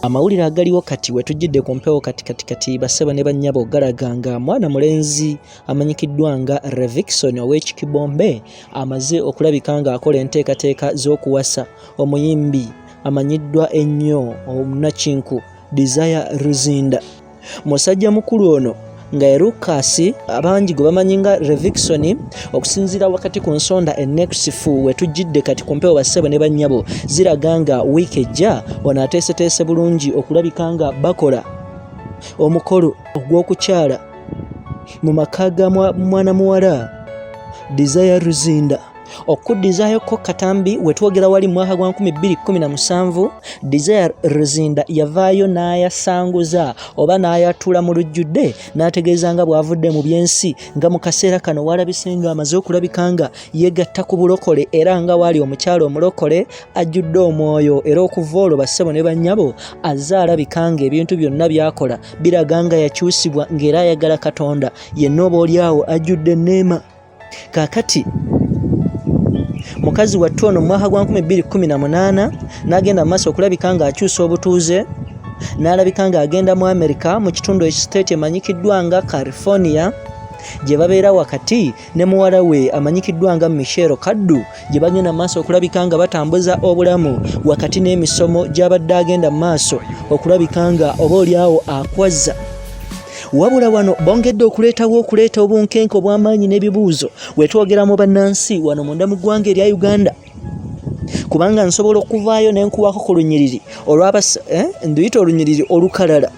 Amawulire agaliwo kati wetujjidde ku mpewo kati kati kati bassebo ne bannyabo galaga nga mwana mulenzi amanyikiddwa nga Revikson ow'Ekikibombe amaze okulabika ng'akola enteekateeka z'okuwasa omuyimbi amanyiddwa ennyo omunakinku Desire Luzinda. Musajja mukulu ono nga ye Lucas abangi gwe bamanyi nga Revikson okusinziira wakati ku nsonda enekusifu we tujjidde kati ku mpewo bassebo ne bannyabo ziraga nga wiiki ejja ono ateeseteese bulungi okulabika nga bakola omukolo ogw'okukyala mu maka ga mwana muwala Desire Luzinda. Okuddizaayo ko katambi wetwogera wali mwaka gwa 2017 Desire Luzinda yavaayo n'ayasanguza oba n'ayatula mu lujjudde n'ategeeza nga bw'avudde mu by'ensi nga mu kaseera kano walabise nga amaze okulabika nga yeegatta ku bulokole era nga waali omukyala omulokole ajjudde omwoyo era okuva olwo bassebo ne bannyabo azze alabika ng'ebintu byonna by'akola biraga nga yakyusibwa ng'era ayagala Katonda yenna oba olyawo ajjudde enneema. Kaakati mukazi wattu ono mu mwaka gwa 2018 n'agenda mu maaso okulabika ng'akyusa obutuuze n'alabika ng'agenda mu Amerika mu kitundu ekisiteeti emanyikiddwa nga California gye babeera wakati ne muwala we amanyikiddwa nga Michelle Kaddu gye bagenda mu maaso okulabika nga batambuza obulamu wakati n'emisomo gy'abadde agenda mu maaso okulabika nga oba olyawo akwazza. Wabula wano bongedde okuleetawo okuleeta obunkenke obw'amaanyi n'ebibuuzo wetwogera mu bannansi wano munda mu ggwanga erya Uganda kubanga nsobola okuvaayo ne nkuwako ku lunyiriri nduyita olunyiriri olukalala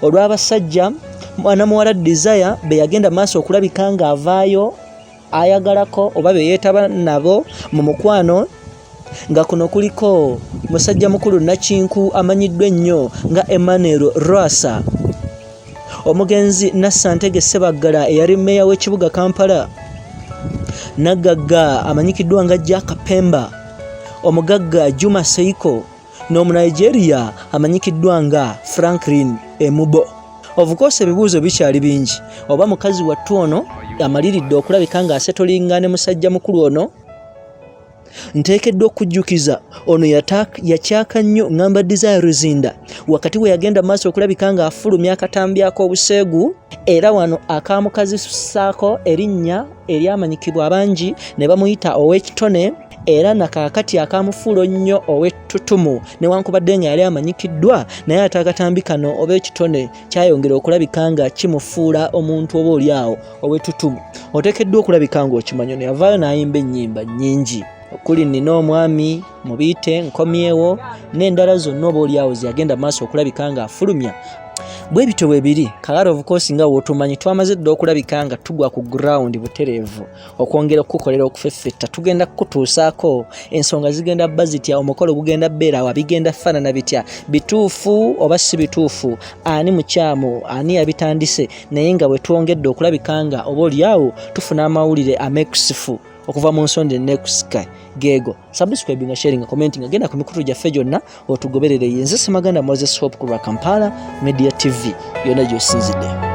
olw'abasajja mwana muwala Desire be yagenda maaso okulabika ng'avaayo ayagalako oba be yeetaba nabo mu mukwano nga kuno kuliko musajja mukulu Nakinku amanyiddwa ennyo nga Emmanuel Rwasa, omugenzi Nassantege Ssebaggala eyali mmeeya w'ekibuga Kampala, naggagga amanyikiddwa nga Jack Pemba, omugagga Juma Seiko n'Omunigeria amanyikiddwa nga Franklin Emubo. Of course ebibuuzo bikyali bingi oba mukazi wattu ono amaliridde okulabika ng'asetolinga ne musajja mukulu ono. Nteekeddwa okujjukiza ono yakyaka nnyo ngamba Desire Luzinda wakati we yagenda maaso okulabika ng'afulumya akatambi ak'obuseegu era wano akamukazisaako erinnya eryamanyikibwa abangi ne bamuyita ow'ekitone era na kaakati akamufuula nnyo ow'ettutumu newankubadde nga yali amanyikiddwa naye ate akatambi kano oba ekitone kyayongera okulabika nga kimufuula omuntu oba oli awo ow'ettutumu. Oteekeddwa okulabika ng'okimanyi ono yavaayo n'ayimba ennyimba nnyingi okuli nina omwami mubiite nkomyewo n'endala zonna oba oli awo zeyagenda maaso okulabika ng'afulumya. Bwe bityo bwe biri kalala of course nga wotumanyi twamaze dda okulabika nga tugwa ku ground butereevu okwongera okukukolera okufeffetta tugenda kukutuusaako ensonga zigenda bba zitya omukolo gugenda bbeera wa bigenda faanana bitya bituufu oba si bituufu ani mukyamu ani yabitandise naye nga bwe twongedde okulabika nga oba olyawo tufuna amawulire ameekusifu okuva mu nsonda eneekusika geego. Subscribe nga sharing comment nga genda ku mikutu gyaffe gyonna otugoberere. Yenze Ssemaganda Moses Hope ku lwa Kampala Media TV yonna gy'osinzidde.